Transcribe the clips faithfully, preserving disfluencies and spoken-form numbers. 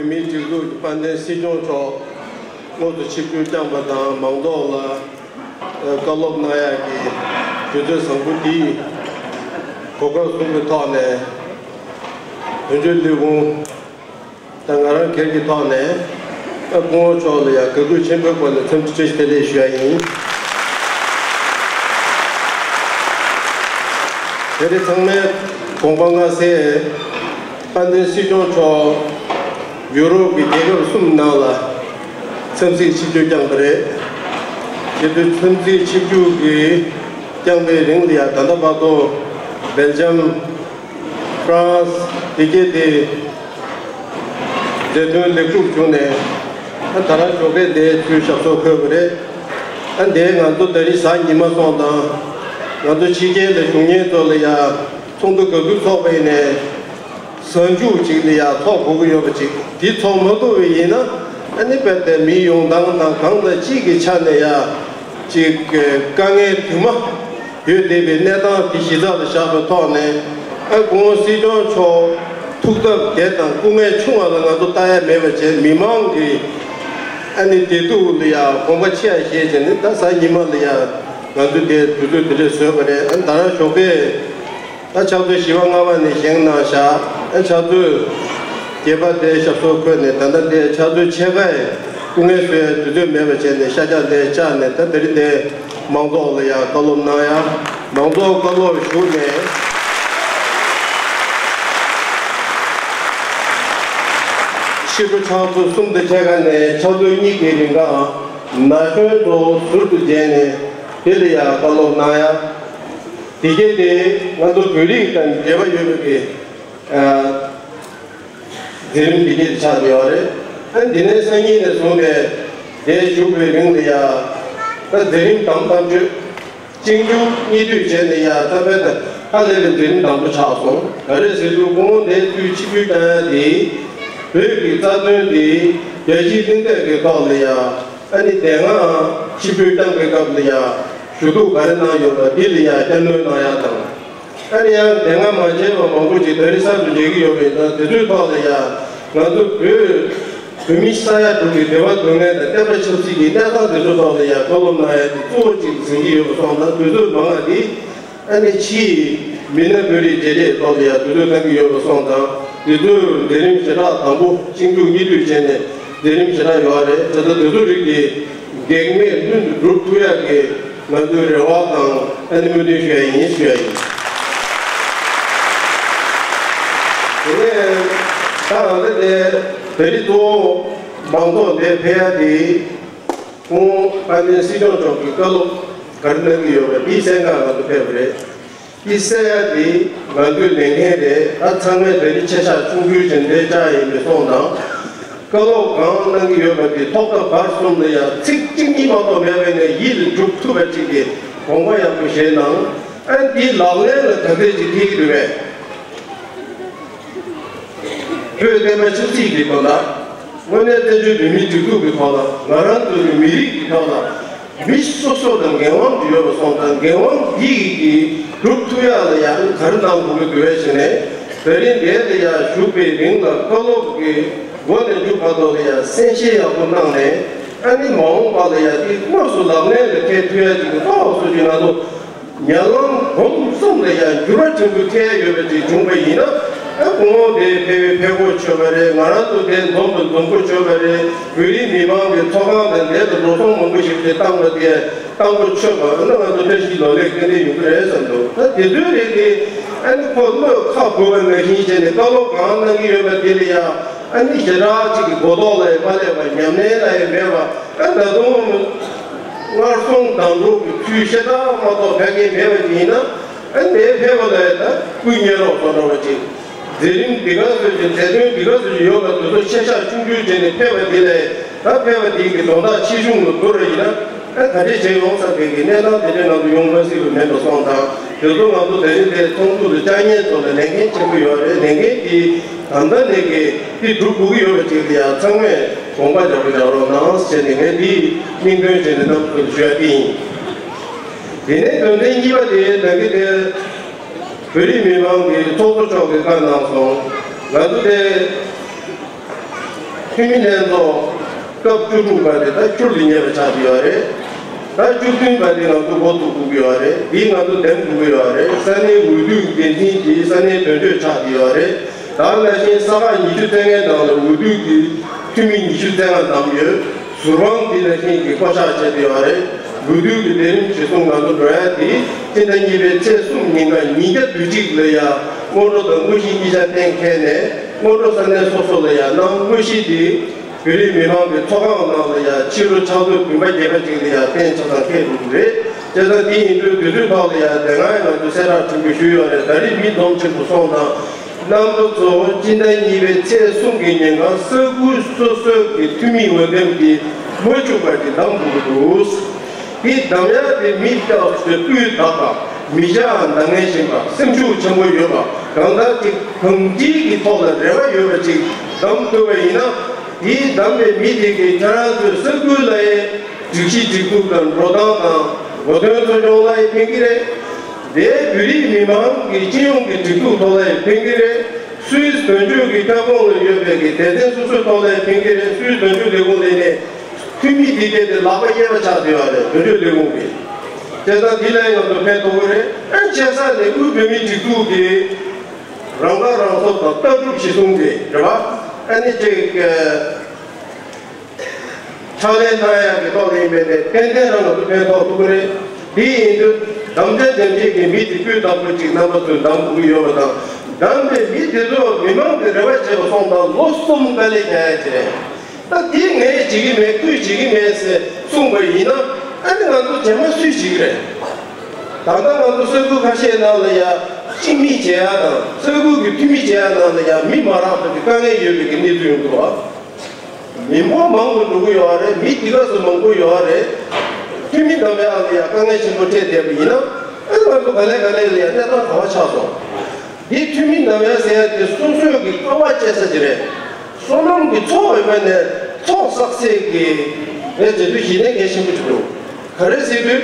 མིའི་སྒྲིག་འཛུགས་ཀྱི་དཔལ་ལྡན་སྲིད་སྐྱོང་མཆོག་དངོས་སུ་ཆིབས་བསྒྱུར་བསྐྱངས་པ་དང་མང་ཚོགས་ལ་བཀའ་སློབ་གནང་ཡག་གི་དུས་ཚོད་བཟང་པོ་འདི་གོ་སྐབས་བཟུང་བའི་ཐོག་ནས་དོན་གཅོད་ལས་ཁུངས་དང་ང་རང་སྒེར་གྱི་ཐོག་ནས་སྐུ་ངོ་མཆོག་ལ་ཡང་དགའ་གུས་ཆེན་པོའི་སྒོ་ནས་འཚམས་འདྲི་བཀྲ་ཤིས་བདེ་ལེགས་ཞུ་ཡ་ཡིན། དེ་རིང་ཚང་མས་དགོངས་པ་མངའ་གསལ། དཔལ་ལྡན་སྲིད་སྐྱོང་མཆོག་ཡུ་རོབ་ཀྱི་རྒྱལ་ཁབ་གསུམ་ནང་ལ་འཚམས་གཟིགས་ཆིབས་བསྒྱུར་བསྐྱངས་པ་རེད། དེ་དུས་འཚམས་གཟིགས་ཆིབས་བསྒྱུར་གྱི་བསྐྱངས་པའི་རིང་ལ་ཡང་ད་ལྟ་བར་དུ་སྦེལ་ཇམ། ཧྥ་རན་སི། དེ་གའི་དེ་མཛད་དོན་ལེགས་གྲུབ་བྱུང་ནས་ད་རང་ཞོགས་ཀས་དེ་ཚུར་ཞབས་སོར་འཁོད་པ་རེད། ཨ་འདས་ང་ཚོ་ད་རིང་གཟའ་ཉི་མ་སོང་དང་ང་ཚོ་ཕྱི་རྒྱལ་ལ་བཞུགས་མཁན་ཚོ་ལ་ཡང་ཚོགས་འདུ་ག་དུས་ཚོགས་པ་ཡིན་ནས། གཟའ་མཇུག་ཅིག་ལ་ཡང་ཚོགས་དགོས་ཀྱི་ཡོད་པ་ཅིག་དེ་ཚོགས་མ་ཐུབ་པ་ཡིན་ན་ཨ་ནི་རྦད་དེ་མིའི་ཡོང་སྟངས་དང་གང་དང་ཅིག་གི་ཆ་ནས་ཡང་ཅིག་དཀའ་ངལ་དུ་མ་ཡོད་བསྡད་པའི་གནས་སྟངས་དེ་གཞི་རྩ་ལ་བཞག་པའི་ཐོག་ནས་ཨ་སྐུ་ངོ་སྲིད་སྐྱོང་མཆོག་ཐུགས་སྟབས་བདེ་དང་སྐུ་ངལ་ཆུང་བ་ལ་ང་ཚོ་ལྟ་ཡ་མེད་པ་བྱས་མི་མང་གི་ཨ་ནི་བདེ་སྡུག་ལ་ཡང་དགོངས་པ་ཆེ་ཡ་བཞེས་བྱས་ནས་ད་གཟའ་ཉི་མ་ལ་ཡང་ང་ཚོ་དེ་དུས་ཚོད་དེ་འདྲས་བཟོས་པ་རེད། ཨ་ད་རང་ཞོགས་ཀས། ད་ཕྱག་ཚོད་བཞི་པ་ལྔ་པ་ནས་བཞེངས་གནང་བཞག་ཨ་ཕྱག་ཚོད་བརྒྱད་པ་དེ་ཞབས་སོར་འཁོད་ནས་ད་ལྟ་དེ་ཕྱག་ཚོད་ཕྱེད་ཀ་ཡི་སྐུ་ངལ་གསོ་ཡའི་དུས་ཚོད་མེད་པ་བྱས་ནས་ཤར་རྒྱག་དེ་བཅག་ནས་ད་དེ་རིང་དེ་མང་ཚོགས་ལ་ཡང་བཀའ་སློབ་གནང་ཡ་མང་ཚོགས་བཀའ་སློབ་ཞུས་ནས་ཕྱི་དྲོ་ཕྱག་ཚོད་གསུམ་དང་ཕྱེད་ཀ་ནས་ཕྱག་ཚོད་གཉིས་ཀྱི་རིང་ག་ན་གཞོན་ཚོ་ཟུར་དུ་བྱས་ནས་དེ་ལ་ཡང་བཀའ་སློབ་གནང་ཡ། དེ་གས་དེ་ང་ཚོ་བོད་རིགས་དང་འབྲེལ་བ་ཡོད་པའི་གི་ཨ་མཛད་རིམ་དེ་གས་དེ་ཆགས་ཡོད་རེད། ཨ་འདི་ནས་སང་ཉིན་ནས་བཟུང་ནས་དེ་བཞུགས་པའི་རིང་ལ་ཡ་ད་མཛད་རིམ་དམ་དམ་ཆོས་གཅིག་མཇུག་གཉིས་མཐུད་བྱས་ནས་ཡ་ད་དཔེ་ད་ཧ་ལས་པའི་མཛད་རིམ་དང་པོ་ཆགས་སོང་། ག་རེ་ཟེར་དུས་སྐུ་ངོ་དེ་དུས་ཆིབས་བསྒྱུར་བཏང་ཡ་དེ་བོད་ཀྱི་རྩ་དོན་དེ་རྒྱལ་སྤྱིའི་གླེང་སྟེགས་ཀྱི་ཐོག་ལ་ཡ་ཨ་ནི་དེ་སྔ་ཆིབས་བསྒྱུར་བཏང་པའི་སྐབས་ལ་ཡ་ཞུ་གཏུག་ག་རེ་གནང་ཡོད་པ་འདི་ལ་ཡ་བསྐྱར་སྣོན་གནང་ཡ་དང་། ཨ་ནི་ཡང་དེ་སྔ་མ་མཇལ་བ་མང་པོ་ཅིག་ད་རེས་གསར་དུ་མཇལ་གྱི་ཡོད་པ་ཡིན་ཙང་དེ་ཚོའི་ཐོག་ལ་ཡང་ང་ཚོ་བོད་བོད་མི་ས་ཡ་དྲུག་གི་བདེ་བ་སྡུག་བསྔལ་དང་བསྟན་པ་ཆབ་སྲིད་ཀྱི་གནས་སྟངས་དེ་ཚོའི་ཐོག་ལ་ཡང་བཀའ་སློབ་གནང་ཡ་དེ་གཙོ་བོ་གཅིག་འཛིན་གྱི་ཡོད་པ་སོང་ཙང་དུས་ཚོད་མང་བ་འདི་ཨ་ནི་ཕྱིའི་མི་སྣ་བོད་རིགས་མཇལ་འཕྲད་ཐོག་ལ་ཡང་དུས་ཚོད་གནང་གི་ཡོད་པ་སོང་ཙང་དེ་ཚོའི་མཛད་རིམ་ཞེ་དྲག་དང་པོ་གཅིག་མཇུག་གཉིས་མཐུད་བྱས་ནས་མཛད་རིམ་ཞེ་དྲག་ཡོད་རེད། ད་ལྟ་དེ་ཚོ་རིགས་དེ། གེགས་མེད་མདུན་དུ་སྒྲུབ་ཐུབ་ཡག་གི་ང་ཚོའི་རེ་བ་དང་ཨ་ནི་སྨོན་འདུན་ཞུ་ཡ་ཡིན་ཞུ་ཡ་ཡིན། དེ་ནས་ད་ང་ཚོ་དེ་བོད་རིགས་གཙོ་བོ་མང་ཚོགས་འདིར་ཕེབས་ཡ་དེ་སྐུ་ངོ་དཔལ་ལྡན་སྲིད་སྐྱོང་མཆོག་གི་བཀའ་སློབ་ག་རེ་གནང་གི་ཡོད་པ་དེ་གསན་གར་ང་ཚོ་ཕེབས་པ་རེད། དེ་གསན་ཡ་དེ་ང་ཚོའི་ལས་འགན་རེད། ད་ཚང་མས་དེ་རིང་ཆེ་ཆག་ཆུང་ཆུང་བྱས་འདིར་བཅར་ཡིན་པའི་སོང་དང་། བཀའ་སློབ་གང་གནང་གི་ཡོད་པ་དེ་ཐོག་མཐའ་བར་གསུམ་ལ་ཡང་ཚིག་གཅིག་གཉིས་མ་གཏོགས་མེད་པ་ནས་ཡིད་ལ་འཇུག་ཐུབ་པ་ཅིག་གི་དགོངས་པ་ཡག་པོ་བཞེས་གནང་། ཨ་འདི་ལག་ལེན་ལ་ག་ཚོད་ཅིག་ཐེག་གི་འདུག་པས། བོད་བསྟན་པ་ཆབ་སྲིད་ཀྱི་དོན་དག་དངོས་གནས་བཙན་བྱོལ་བོད་མིའི་སྒྲིག་འཛུགས་ཀྱི་ཐོག་ལ་ང་རང་ཚོའི་མི་རིགས་ཀྱི་ཐོག་ལ་མི་སོ་སོ་ལ་འགན་དབང་ཅིག་ཡོད་པ་སོང་ཙང་འགན་དབང་འདི་ཡི་གི་སྒྲུབ་ཐུབ་ཡག་ལ་ཡང་ག་རེ་གནང་དགོས་ཀྱི་འདུག་པས་ཟེར་ནས་དེ་རིང་འདིར་ལ་ཡང་བཞུགས་པའི་རིང་ལ་བཀའ་སློབ་ཀྱི་འགོ་ནས་མཇུག་བར་དུ་ལ་ཡང་གསན་བཞེས་ཡག་པོ་གནང་ནས་ཨ་ནི་མ་འོངས་པ་ལ་ཡང་འདི་དངོས་སུ་ལག་ལེན་ལ་འཁེལ་ཐུབ་ཡག་ཅིག་གི་ཏོག་ཙམ་ཅིག་ང་ཚོ་ཉམས་ལེན་སྒོམ་གསུམ་ལ་ཡང་འགྱུར་བ་ཆེན་པོ་ཐེབས་ཡོད་པ་ཅིག་བྱུང་བ་ཡིན་ན་ཨ་སྐུ་ངོ་དེ་ཕེབས་པའི་ཕེབས་སྒོ་ཆོད་པ་རེད། ང་རང་ཚོ་དེ་འཛོམས་དང་འཛོམས་སྒོ་ཆོད་པ་རེད། བོད་རིགས་མི་མང་གི་ཚོགས་ཁང་དང་འདས་དང་འགྲོ་སོང་མང་པོ་ཞིག་དེ་བཏང་བ་དེ་བཏང་སྒོ་ཆོད་པ་ཨ་ནི་ང་ཚོ་བཀྲ་ཤིས་ལོ་ལེགས་ཏན་ཏན་ཡོང་གི་རེད་བསམ་འདུག་ད་དེ་ཚོའི་རིགས་དེ་ཨ་ནི་ཁོ་བློས་ཁ་བསྒུག་པ་ནང་བཞིན་བྱས་ནས་བཀའ་སློབ་གང་གནང་གི་ཡོད་པ་དེ་ལ་ཡང་ཨ་ནི་ཞེ་དྲག་ཅིག་གི་གོ་རྟོགས་ལ་ཡང་མ་སླེབས་པ་ཉམས་ལེན་ལ་ཡང་མེད་པ། ཨ་ད་དུང་སྔར་སོང་དང་འགྲོ་གི་ཚུལ་ཤ་སྟག་མ་གཏོགས་ཕལ་སྐད་མེད་པ་ཅིག་ཡིན་ན་ཨ་ནི་ཕལ་པ་ལ་ཡང་ད་སྐུ་ཉེ་རོགས་སོ་འདྲ་བ་ཅིག་མཛད་རིམ་འདི་ག་ཚོད་ཅིག་མཛད་དོན་འདི་ག་ཚོད་ཅིག་ཡོད་པ་དེ་ཚོ་ཆེ་ཆག་ཆུང་ཆུང་བྱས་ནས་ཕལ་པ་འདི་ལས་ད་ཕལ་པ་འདི་གི་དོན་དག་ཆེ་ཆུང་ལ་བསྡུར་བ་ཡིན་ན་ཨ་ག་འདྲས་བྱས་ཡོང་ས་དེ་གི་གནས་སྟངས་དེ་འདྲས་ང་ཚོ་ཡོང་མ་སྲིད་པ་མེད་པ་སོང་དང་དེ་ཚོ་ང་ཚོ་དེ་རིང་དེ་ཚོགས་འདུ་ལ་བཅར་མཁན་ཚོ་ལ་ལས་འགན་ཆེན་པོ་ཡོད་རེད། ལས་འགན་འདི་ད་ལྟ་ནས་ཀྱི་འདི་སྒྲུབ་དགོས་ཀྱི་ཡོད་པ་ཅིག་ལ་ཡང་ཚང་མས་དགོངས་པ་རྒྱག་པ་རྒྱག་རོགས་གནང་ཟེར་ནས་ངས་འདི་སྙིང་དོན་བྱས་ནས་རྣམ་པ་ཚོ་ལ་ཞུ་ཡ་དེ་ཡིན། དེ་ནས་དོན་ཚན་གཉིས་པ་དེ་ད་གི་དེ་བོད་རིགས་མི་མང་གི་ཚོགས་གཙོ་མཆོག་གིས་བཀའ་གནང་སོང་། ང་ཚོ་དེ་ འཐུས་མི་ལྷན་ཚོགས་སྐབས་བཅུ་དྲུག་པ་དེ་ད་ཁྱུར་དུ་ཉེ་བ་ཆགས་ཀྱི་ཡོད་རེད། ད་བཅུ་བདུན་པ་དེ་ང་ཚོ་འགོ་ཚུགས་དགོས་ཀྱི་ཡོད་རེད། འདི་ང་ཚོ་འདེམས་དགོས་ཀྱི་ཡོད་རེད། ས་གནས་འོས་བསྡུའི་འགན་འཛིན་དེ་ས་གནས་དོན་གཅོད་ཆགས་ཀྱི་ཡོད་རེད། ད་ནང་བཞིན་ས་ཁག་ཉི་ཤུ་རྩ་ལྔའི་ནང་ལ་འོས་བསྡུ་གི་འཐུས་མི་ཉི་ཤུ་རྩ་ལྔ་བདམས་ཡོད། ཟུར་དབང་འདི་ནང་བཞིན་གྱི་བསྐོ་གཞག་བྱས་ཏེ་ཡོད་རེད། འོས་བསྡུ་གི་ལས་རིམ་གཞིར་བཟུང་ང་ཚོ་འགྲོ་ཡ་དེ་སྤྱི་ཟླ་གཉིས་པའི་ཚེས་གསུམ་ཉིན་ག་ཉིན་རྒྱབ་དུས་གཅིག་ལ་ཡ་སྔོན་འགྲོ་དང་དངོས་གཞི་གཉིས་ཆ་གཏན་འཁེལ་ནས། སྔོན་འགྲོ་ས་གནས་སོ་སོ་ལ་ཡ་གནང་། དངོས་གཞི་དེ་བོད་རིགས་མི་མང་གི་ཚོགས་ཁང་ནང་ལ་ཡ་ཕྱི་ལོ་ཆིག་སྟོང་བདུན་བརྒྱ་བརྒྱད་པ་ཅིག་ལ་ཡ་གཏན་ཆ་ཚང་འཁེལ་འགྲོ་གི་རེད། བྱས་ཙང་དེ་ཡིན་དུས་དུས་ཚོད་ཐོག་ལ་ཡ་དེ་སྔ་ཡང་ང་ཚོས་གསལ་བསྒྲགས་ཁྲིམས་ཀྱི་ཞུས་ཡོད་རེད། ད་རེས་མི་འཛོམས་ཆེན་པོ་སོང་ཙང་། རྣམ་པ་ཚོ་སྤྱི་ཟླ་གཉིས་པའི་ཚེས་གསུམ་གྱི་ཉིན་གང་ས་ཁུལ་སོ་སོའི་གི་འཐུས་མི་འོས་འདེམས་དེ་མ་བཅུག་པར་གྱི་བདམས་དགོས་ཀྱི་འདུག་དེ་བདམས་ཡ་དེ་མི་སྐྱ་སྤུས་དག་པ། མི་ཤ་འདང་ངེས་ཤེས་པ། སེམས་ཤུགས་ཆེན་པོ་ཡོད་པ། གང་ལྟར་གྱི་གང་ཅིའི་གི་ཐོག་ལ་རེ་བ་ཡོད་པ་ཅིག་བདམས་ཐུབ་པ་ཡིན་ན། དེའི་བདམས་པའི་མི་དེ་གིས་ཁྱེད་རང་ཚོའི་ས་ཁུལ་ལ་ཡང་སྒྲིག་གཞི་སྒྲིག་འཛུགས་དང་འགྲོ་སྟངས་དང་གོ་དོན་གཙོ་སྐྱོང་ལ་ཡང་ཕན་གྱི་རེད། དེའི་བོད་རིགས་མི་མང་གི་སྤྱི་ཡོངས་ཀྱི་སྒྲིག་འཛུགས་ཐོག་ལ་ཡང་ཕན་གྱི་རེད། སུད་སི་དོན་གཅོད་ཀྱི་ཁྱབ་ཁོངས་ལ་ཡོད་པའི་གི་སྡེ་ཚན་སོ་སོའི་ཐོག་ལ་ཡང་ཕན་གྱི་རེད། སུད་སི་དོན་གཅོད་ལས་ཁུངས་ལས་ནས་འཐུས་མི་དེ་གས་དེ་ལག་པ་གཡས་པ་ཆགས་བསྡད་ཡོད་རེད། དོན་གཅོད་ལས་ཁུངས་ཀྱི། བྱས་ཙང་དེ་ལ་ཡང་ང་ཚོ་ཕན་ཐོགས་ཀྱི་རེད། ཨ་ནི་ཆེ་ས་ནས་དབུས་བོད་མིའི་སྒྲིག་འཛུགས་ཀྱི་རང་ཁ་རང་གསོ་དང་ལྟ་གྲུབ་གཞི་བཟུང་གི་རེད་བ། ཨ་ནི་ཅིག་ཕྱག་ལས་གནང་ཡག་གི་ཐོག་ནས་ཡིན་པས་ནས་ཏན་ཏན་རང་ལ་ཕན་ཐོགས་ཐུབ་ཀྱི་རེད། འདི་ཡིན་དུས་བདམས་ཐོན་དེ་འདྲས་ཀྱི་མི་དེ་སྤུས་དག་པོ་ཅིག་རྣམ་པ་ཚོས་འདེམས་དགོས་ཀྱི་ཡོད་པ་དང་། འདེམས་པའི་མི་དེ་ཚོ་མི་མང་གི་རེ་བ་བྱས་པ་སོང་ཙང་ལོ་གསུམ་དཀའ་ལས་རྒྱག་ཡ་ཅིག་རེད། ད་དེ་ངས་བྱེད་ཀྱི་མེད། ཁོས་བྱེད་ཀྱི་མེད་ཟེར་གསུངས་པ་ཡིན་ན། ཨ་ནི་ང་ཚོ་རྗེས་མ་སུས་བྱེད་ཀྱི་རེད། ད་ལྟ་ང་ཚོ་ས་ཁུལ་ཁ་ཤས་ནང་ལ་ཡ་སྤྱི་མི་བྱེད་ཡ་དང་ས་ཁུལ་གྱི་འཐུས་མི་བྱེད་ཡ་ནང་ལ་ཡ་མི་མ་རག་པ་གི་དཀའ་ངལ་ཡོད་པའི་གི་གནས་ཚུལ་ཡོང་གི་འདུག་ཨ། མི་འབོར་མང་དུ་འགྲོ་གི་ཡོད་རེད། མི་དེ་ག་ཚོད་མང་པོ་ཡོད་རེད། འཐུས་མི་འདེམས་ཡག་ལ་ཡ་དཀའ་ངལ་ཆེན་པོ་འཕྲད་བསྡད་པ་ཡིན་ན། ཨ་ནི་ང་ཚོ་ག་ལེ་ག་ལེ་ལ་ཡ་གནས་སྟངས་ག་བ་ཆགས་སོང་། འདི་འཐུས་མི་འདེམས་ཡག་ཟེར་ཡ་དེ་སོ་སོའི་གི་དཀའ་བ་སྤྱད་ས་ཅིག་རེད། བསོད་ནམས་ཀྱི་ཚོགས་ཡོད་པ་ནས་ཚོགས་བསགས་སའི་གི་རེད་བྱེད་དུས་གཞི་གནས་གལ་ཆེན་པོ་ཅིག་འདུག་ག་རེ་ཟེར་དུས།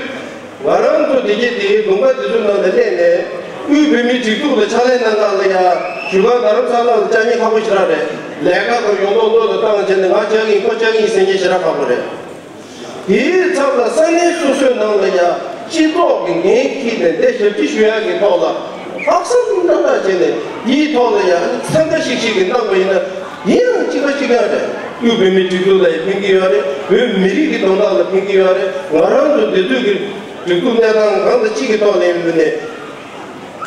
ང་རང་ཚོ་བདེ་སྐྱིད་དེའི་དུང་དཀར་དེ་ཚོའི་ནང་ལ་སླེབས་ནས་དབུས་བོད་མིའི་སྒྲིག་འཛུགས་ལ་ཕྱག་ལས་གནང་སྟངས་ལ་ཡ་བཞུགས་སྒར་རྡ་རམ་ས་ལ་ལ་བཅར་མཁན་ཁག་པོ་ཞེ་དྲག་རེད། ལས་ཀ་དང་ཡོང་འབབ་བློ་དང་བཏང་བྱས་ནས་ང་བཅར་གྱི་ཡིན་ཁོ་བཅར་གྱི་ཡིན་ཟེར་མཁན་ཞེ་དྲག་ཁག་པོ་རེད། དེའི་ཚབ་ལ་ས་གནས་སོ་སོའི་ནང་ལ་ཡ་སྤྱི་ཚོགས་ཀྱི་འགན་འཁྱེར་ནས་འདི་ཞབས་ཕྱི་ཞུ་ཡག་གི་ཐོག་ལ་ལྷག་བསམ་རྣམ་དག་བྱས་ནས་དེའི་ཐོག་ལ་ཡ་འཚང་ཁ་ཤིག་ཤིག་གིས་གནང་བ་ཡིན་ན་དེ་ཡང་གཅིག་པ་གཅིག་རྐྱང་རེད། དབུས་བོད་མིའི་སྒྲིག་འཛུགས་ལ་ཡང་ཕན་གྱི་ཡོད་རེད། བོད་མི་རིགས་ཀྱི་དོན་དག་ལ་ཕན་གྱི་ཡོད་རེད། ང་རང་ཚོ་བདེ་སྡུག་གི་སྒྲིག་འཛུགས་གནས་སྟངས་གང་དང་གཅིག་གི་ཐོག་ནས་ཡིན་ནས་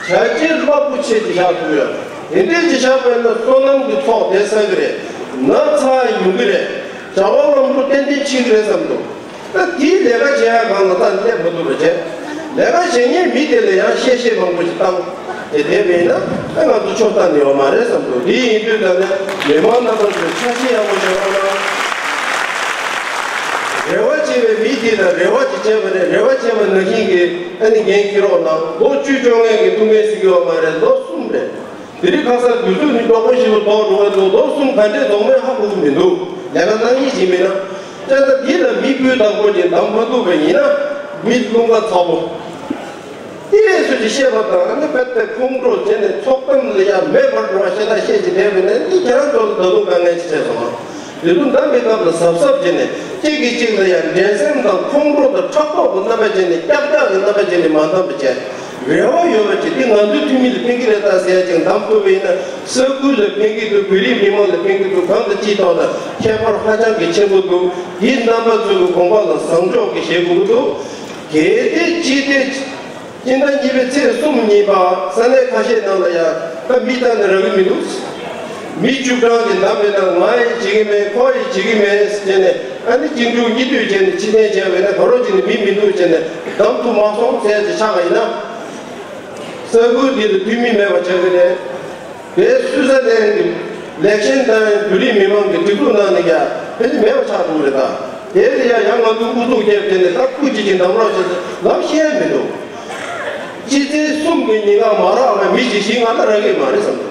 བྱས་རྗེས་རླབས་པོ་ཆེ་ཅིག་བཞག་ཐུབ་ཡོད། དེ་འདྲས་ཅིག་བཞག་པ་ཡིན་ན་བསོད་ནམས་ཀྱི་ཚོགས་དེ་བསགས་ཀྱི་རེད། ན་ཚ་ཡོང་གི་རེད། བྱ་བ་ལམ་འགྲོ་ཏན་ཏན་ཕྱིན་གྱི་རེད་བསམ་འདུག་ད་དེའི་ལས་ཀ་བྱེད་ཡག་སྒང་ལ་ད་སླེབས་མ་ཐུབ་པ་བྱས། ལས་ཀ་བྱེད་མཁན་མི་དེ་ལ་ཡང་གཤེ་གཤེ་མང་པོ་ཞིག་བཏང་། དེ་བསྡད་པ་ཡིན་ན་ཨ་ང་ཚོ་ཕྱོགས་མཐའ་ནས་ཡོད་མ་རེད་བསམ་འདུག་དེ་ཡིན་དུས་ད་ནི་མི་མང་རྣམ་པ་ཚོས་ཆ་ཤས་ཡག་པོ་བྱེད་རོགས་གནང་། རེ་བ་བྱེད་པའི་མི་དེ་ལ་རེ་བ་ཅིག་བྱས་པ་རེད། རེ་བ་བྱས་པ་ནང་བཞིན་གྱི་ཨ་ནི་འགན་འཁྱེར་རོགས་གནང་། ལོ་བཅུ་བཅོ་ལྔའི་གི་ཐུགས་འགན་གཟིགས་ཀྱི་ཡོད་མ་རེད། ལོ་གསུམ་རེད། དེ་རིང་ཁ་སང་དུས་ཚོད་ནི་མགྱོགས་པོ་ཞིག་ཏུ་ལྡོག་འགྲོ་བ་འདུག་ལོ་གསུམ་ག་འདྲས་རྫོགས་མིན་ཧ་གོ་གི་མི་འདུག་ལས་ཀ་གནང་ཡིན་གཅིག་མིན་ན། བྱས་ཙང་འདི་ལ་མི་སྤུས་དག་པོ་ཅིག་བདམས་མ་ཐུབ་པ་ཡིན་ན་མི་རླུང་ཁ་ཚ་པོ། དེ་རེད་ཚོད་ཅིག་བཤད་པ་དང་ཨ་ནི་རྦད་དེ་ཁོང་ཁྲོ་བྱས་ནས་ཚོགས་གཏམ་ལ་ཡང་མེ་འབར་འགྲོ་བ་ཤ་སྟག་བཤད་ཅིག་བསྡད་པ་ཡིན་ན་འདི་ཁྱེད་རང་ཚོ་ལ་ད་དུང་དཀའ་ངལ་ཅིག་བྱས་སོང་ང་། དེ་དུས་ད་མི་སྐབས་ལ་གཟབ་གཟབ་བྱས་ནས་གཅིག་གིས་གཅིག་ལ་ཡང་འགྲན་སེམས་དང་ཁོང་ཁྲོ་དང་ཕྲག་དོག་གི་རྣམ་པ་བྱས་ནས་ཀྱག་ཀྱག་གི་རྣམ་པ་བྱས་ནས་མ་འདམ་པ་བྱས། རེ་བ་ཡོད་པ་ཅིག་འདི་ང་ཚོའི་འཐུས་མི་ལ་ཕན་གྱི་རེད་ད་ཟེར་ཡ་ཅིག་འདམ་ཐུབ་པ་ཡིན་ན་ས་ཁུལ་ལ་ཕན་གྱི་འདུག་བོད་རིགས་མི་མང་ལ་ཕན་གྱི་འདུག་གང་དང་ཅིའི་ཐོག་ལ་ཁྱད་པར་ཧ་ཅང་གི་ཆེན་པོ་འདུག་འདི་རྣམ་པ་ཚོའི་དགོངས་པ་ལ་བཟང་ཕྱོགས་ཀྱི་བཞེས་དགོས་ཀྱི་འདུག་གལ་ཏེ་ཅི་སྟེ། སྤྱི་ཟླ་གཉིས་པའི་ཚེས་གསུམ་ཉིན་པ་ས་གནས་ཁ་ཤས་ནང་ལ་ཡང་ད་མི་བཏང་ནས་རག་གི་མི་འདུག་མི་བཅུ་གྲངས་ཀྱི་འདམ་མེད་ན་ང་ཡིས་བྱེད་ཀྱི་མེད་ཁོ་ཡིས་བྱེད་ཀྱི་མེད་ཟེར་ནས་ཨ་ནི་གཅིག་མཇུག་གཉིས་མཐུད་བྱས་ནས་ཕྱིར་འཐེན་བྱས་པ་ཡིན་ན་ག་རོ་གཅིག་ནས་མི་མི་འདུག་བྱས་ནས་འདམ་ཐུབ་མ་སོང་ཟེར་ཅིག་ཆགས་པ་ཡིན་ན། ས་ཁུལ་འདི་ལ་འཐུས་མི་མེད་པ་ཆགས་ཀྱི་རེད། དེ་སུད་སི་ནས་ལེགས་ཤན་དང་བོད་རིགས་མི་མང་གི་སྒྲིག་འཛུགས་ནང་ནས་ཀྱང་ཕན་ཚུན་མེད་པ་ཆགས་འདུག་རེད་ད། དེ་ལ་ཡང་ཡང་ང་ཚོ་ཨུ་ཚུགས་བརྒྱབ་བྱས་ནས་ད་སྐུ་གཅིག་གིས་འདམ་རོགས་བྱེད་ལབ་ཤེས་མི་འདུག་སྤྱི་ཚེས་གསུམ་གྱི་ཉིན་གང་མ་རག་པའི་མི་གཅིག་ཞིག་ང་ལ་རག་གི་མ་རེད་བསམ་འདུག་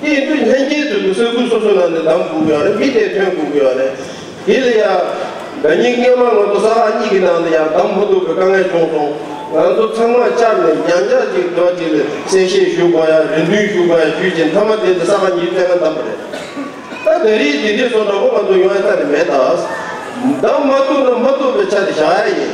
དེ་ཡིན་དུས་ལྷན་རྒྱས་ཚོས་ཀྱི་ས་ཁུལ་སོ་སོ་ནང་ནས་འདམ་དགོས་ཀྱི་ཡོད་རེད། མི་དེ་ཐོན་དགོས་ཀྱི་ཡོད་རེད། དེ་ལ་ཡང་ཟླ་ཉིན་སྔོན་མ་ང་ཚོ་ས་ཁག་གཉིས་ཀྱི་ནང་ལ་ཡང་འདམ་མ་ཐུབ་པའི་དཀའ་ངལ་བྱུང་སོང་། ང་ཚོ་ཚང་མ་བཅར་ནས་ཡང་བསྐྱར་ཅིག་དེ་བ་ཅིག་ལ་གསལ་བཤད་ཞུ་དགོས་ཡ་རེ་འདུན་ཞུ་དགོས་ཡ་ཞུས་ཅིང་མཐའ་མ་དེ་ལ་ས་ཁག་ཉིས་བཙན་ཁ་བདམས་པ་རེད། ད་ ད་རེས་དེ་འདྲའི་བཟོ་འདྲ་པོ་ང་ཚོ་ཡོང་ཡ་རྩ་ནས་མེད་ད། ད་མ་ཐུབ་ན་མ་ཐུབ་པའི་ཆ་དེ་བཞག་ཡ་ཡིན།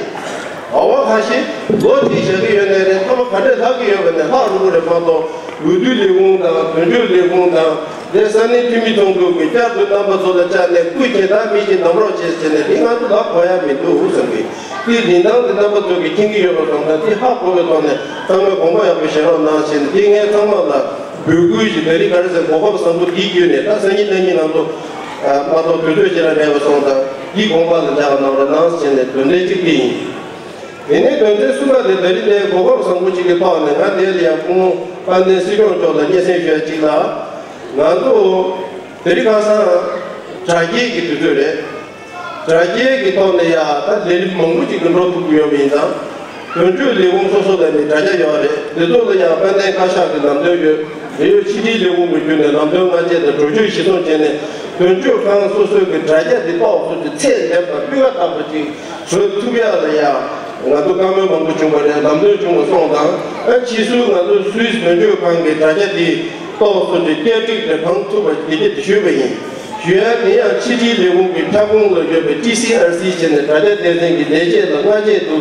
ཟླ་བ་ཁ་ཤས་ལོ་གཅིག་བཞག་གི་ཡོད་ནའི་རེད། མཐའ་མ་ག་འདྲས་ལྷག་གི་ཡོད་པ་ནས་ལྷག་རུ་རེད་མ་གཏོགས། འོས་བསྡུ་ལས་ཁུངས་དང་དོན་གཅོད་ལས་ཁུངས་དང་། དེ་ས་གནས་འཐུས་མི་ཚོགས་འདུ་གི་བསྐྱར་དུ་རྣམ་པ་ཚོ་ལ་བཅར་ནས་སྐུ་མཁྱེན་དང་མི་མཁྱེན་གདམ་རོགས་བྱེད་ཟེར་ནས་དེ་ང་ཚོ་ལ་གོ་ཡ་མི་འདུག་བསམ་གི། དེ་རིན་ཐང་དེ་རྣམ་པ་ཚོ་གིས་མཁྱེན་གྱི་ཡོད་པ་སོང་ཙང་དེ་ཧ་གོ་བའི་ཐོག་ནས་ཚང་མས་དགོངས་པ་ཡག་པོ་བཞེས་རོགས་གནང་ཞེས་ནས་དེ་ངས་ཚང་མ་ལ་འབོད་སྐུལ་ཞིག་ད་རེས་ག་རེ་ཟེར་གོ་སྐབས་བཟང་པོ་འདི་བརྒྱུད་ནས་ད་སང་ཉིན་གནངས་ཉིན་ནང་དུ་མ་གཏོགས་དུས་ཚོད་ཅི་ར་མེད་པ་སོང་ཙང་འདི་དགོངས་པ་ལ་འཇགས་གནང་རོགས་གནང་ཞེས་ནས་དོན་ཚན་གཅིག་དེ་ཡིན། དེ་ནས་དོན་ཚན་གསུམ་པ་དེ་ད་རེས་དེ་གོ་སྐབས་བཟང་པོ་ཞིག་གི་ཐོག་ནས་ང་དེ་ལ་ཡང་སྐུ་ངོ་དཔལ་ལྡན་སྲིད་སྐྱོང་མཆོག་ལ་སྙན་སེང་ཞུ་ཡ་གཅིག་ལ། ང་ཚོ་དེ་རིང་ཁ་སང་དྲ་རྒྱའི་གི་དུས་ཚོད་རེད། དྲ་རྒྱའི་གི་ཐོག་ནས་ཡ་ད་ལས་རིམ་མང་པོ་ཅིག་གི་འགྲོ་ཐུབ་ཀྱི་ཡོད་པ་ཡིན་ཙང་། དོན་གཅོད་ལས་ཁུངས་སོ་སོ་ལ་ནི་དྲ་རྒྱ་ཡོད་རེད། དེ་ཚོ་ལ་ཡང་དཔལ་ལྡན་བཀའ་ཤག་གི་ལམ་སྟོན་ཡོད། འབྲེལ་ཡོད་ཕྱི་དྲིལ་ལས་ཁུངས་ཀྱི་བརྒྱུད་ནས་ལམ་སྟོན་སྔ་རྗེས་དང་གྲོས་ཆོད་གཞིར་བཟུང་བྱས་ནས་དོན་གཅོད་ཁང་སོ་སོའི་གི་དྲ་རྒྱ་དེ་ཏོག་ཙམ་གྱི་ཚད་ལྡན་པ་སྤུས་ཀ་དག་པ་ཅིག་བཟོ་ཐུབ་ཡག་ལ་ཡང་ང་ཚོ་བཀའ་མོལ་མང་པོ་བྱུང་བ་རེད། ལམ་སྟོན་བྱུང་བ་སོང་ཙང་། ཨ་ཕྱིས་སུ་ང་ཚོ་སུད་སི་དོན་གཅོད་ཁང་གི་དྲ་རྒྱ་དེ་ཏོག་ཙམ་གྱི་བསྐྱར་སྒྲིག་དང་གང་ཐུབ་པ་དེ་གྱད་དེ་ཞུས་པ་ཡིན། ཞུ་ཡག་དེ་ཡང་ཕྱི་དྲིལ་ལས་ཁུངས་ཀྱི་ཁྱབ་ཁོངས་ལ་ཡོད་པའི་ཊི་སི་ཨར་སི་བྱས་ནས་དྲ་རྒྱ་སྡེ་ཚན་གྱི་ལས་བྱེད་ལ་སྔ་རྗེས་དུ་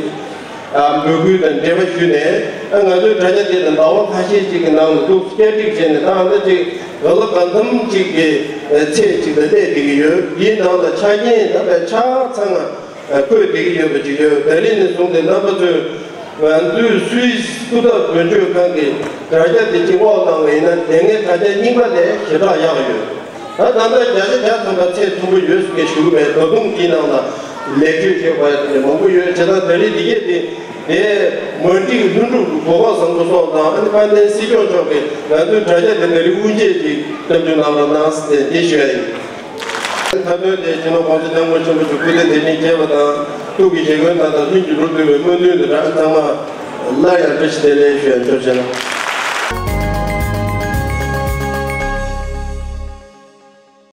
ཨ་འབོད་སྐུལ་དང་འབྲེལ་བ་ཞུས་ནས། ཨ་ང་ཚོའི་དྲ་རྒྱ་དེ་ལ་ཟླ་བ་ཁ་ཤས་ཅིག་གི་ནང་ལ་འདུག་བསྐྱར་སྒྲིག་བྱས་ནས་ད་ཨ་ད་ཅིག་ག་ལོ་གང་འཚམ་ཅིག་གི་ཚད་ཅིག་ལ་སླེབས་བསྡད་ཀྱི་ཡོད། དེའི་ནང་ལ་ཆ་རྐྱེན་ད་ལྟ་ཆ་ཚང་བཀོད་བསྡད་ཀྱི་ཡོད་པ་ཅིག་ཡོད། ད་རེས་ནས་བཟུང་སྟེ་རྣམ་པ་ཚོས་ང་ཚོའི་སུད་སི་སྐུ་ཚབ་དོན་གཅོད་ཁང་གི་དྲ་རྒྱ་དེ་གཅིག་དབོག་བཏང་བ་ཡིན་ན་དེ་སྔའི་དྲ་རྒྱ་རྙིང་པ་ལས་ཞེ་དྲག་ཡག་ཡོད། ད་ད་ལྟ་བརྒྱ་ཆ་བརྒྱ་ཐམ་པ་ཚད་མཐོན་པོ་ཡོད་ཟེར་ཞུ་གི་མེད། ད་དུང་དེའི་ནང་ལ་ལེགས་བཅོས་བྱེད་དགོས་ཡ་དེ་མང་པོ་ཡོད། བྱས་ཙང་ད་རེས་འདི་གས་དེ་དེ་མ་འགྲིག་ལྷུན་གྲུབ་ཀྱི་གོ་སྐབས་བཟང་པོ་སོགས་དང་། ཨ་ནི་དཔལ་ལྡན་སྲིད་སྐྱོང་མཆོག་གིས་ང་ཚོའི་དྲ་རྒྱ་དེ་ད་རེས་དབུ་འབྱེད་ཀྱི་སྐྱབས་བཅོལ་གནང་རོགས་གནང་ཟེར་དེ་ཞུ་ཡ་ཡིན། མཐའ་དོན་དེ་སྤྱི་ནོར་༸གོང་ས་༸སྐྱབས་མགོན་ཆེན་པོ་མཆོག་སྐུ་ཚེ་བརྟན་ལྷིང་རྒྱས་པ་དང་། ཐུགས་ཀྱི་བཞེད་དགོངས་དང་དང་ལྷུན་གྱིས་གྲུབ་ཐུབ་པའི་སྨོན་འདུན་དང་སྦྲགས་ཚང་མ་སླར་ཡང་བཀྲ་ཤིས་བདེ་ལེགས་ཞུ་ཡ། ཐུགས་རྗེ་གནང་།